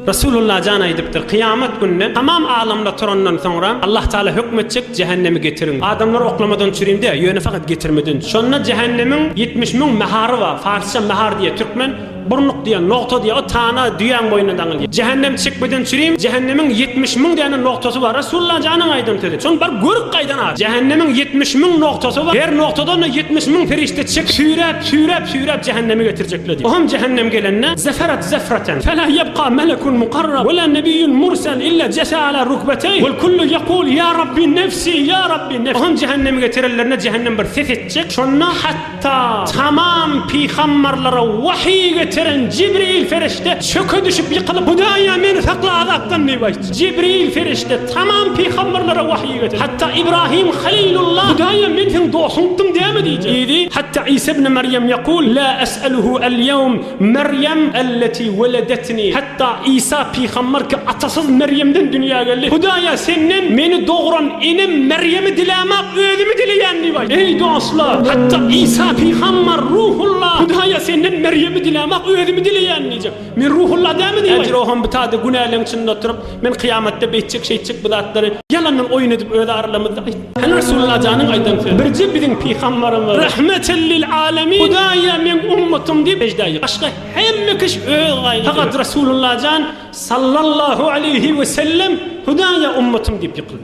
Resulullah jan aýdypdyr, Kyýamat gününe tamam alamlar turandan soňra Allah Taala hökm etjek, Jähennemi getiriň. Adamlary oklamadan çürim däl, ýöne fakat getirmeden. Şonda jähennemiň 70 müň mahary bar, farsça mahar diýýär, türkmen burnuk diýýär, nogta diýýär, o tana düýäň boýnuna daňylýar. Jähennem çekmeden çürim, jähennemiň 70 müň däne nogtasy bar, Resulullah janyň aýdan sözi. Şony baryp görüp gaýdan adam. Jähennemiň 70 müň nogtasy bar, her nogtadan-da 70 müň perişde çek, süýräp, süýräp, süýräp jähenneme getirjekler diýýär. Ohm jähennem gelende, zeferat zefraten, fela ýebka melekun mukarrab, we la nebiýun mursel illa jese ala rukbeteýh, wel kullu ýekul, ýa Rabbi nefsi, ýa Rabbi nefsi. Ohm jähenneme getirenlerinde jähennem bir ses etjek, şonda hatda tamam pygambarlara wahyý getiren Jibril perişde çöke düşüp ýykylyp, Hudaýa meni sakla azapdan diýip aýtjak. Jibril perişde tamam pygambarlara wahyý getirdi. Hatda Ibrahim Halilullah, Hudaýa men seň dostuňdym dämi diýjek. Diýdi. Hatda Isa ibn Merýem ýekul, La es'eluhu el-ýewm Merýem elleti weledetni. Hatda Isa pygambar ki atasyz Merýemden dünýä geldi. Hudaýa senden meni dogran enem Merýemi dilämak özümi dileýän diýip aýtdy. Eý dostlar, hatda Isa pygambar Ruhullah, Hudaýa senden Merýemi dilämak özümi dileýän diýjek. Men Ruhullah dälmi diýip aýtdy. Ruhum bu taýda günäleň içinde oturyp, men kyýamatda beýtjek, şeýtjek bu zatlary ýalandan oýun edip öz aralarymyzda aýt. Hany Resulullah janyň aýdan sözi. Birje biziň pygambarymyz Rahmeten lil alemin Hudaýa meň ummatym diýip seždä ýyk. Başga hemme kişi öz gaýgy. Fakat Resulullah jan sallallahu aleýhi we sellem Hudaýa ummatym diýip ýykyldy.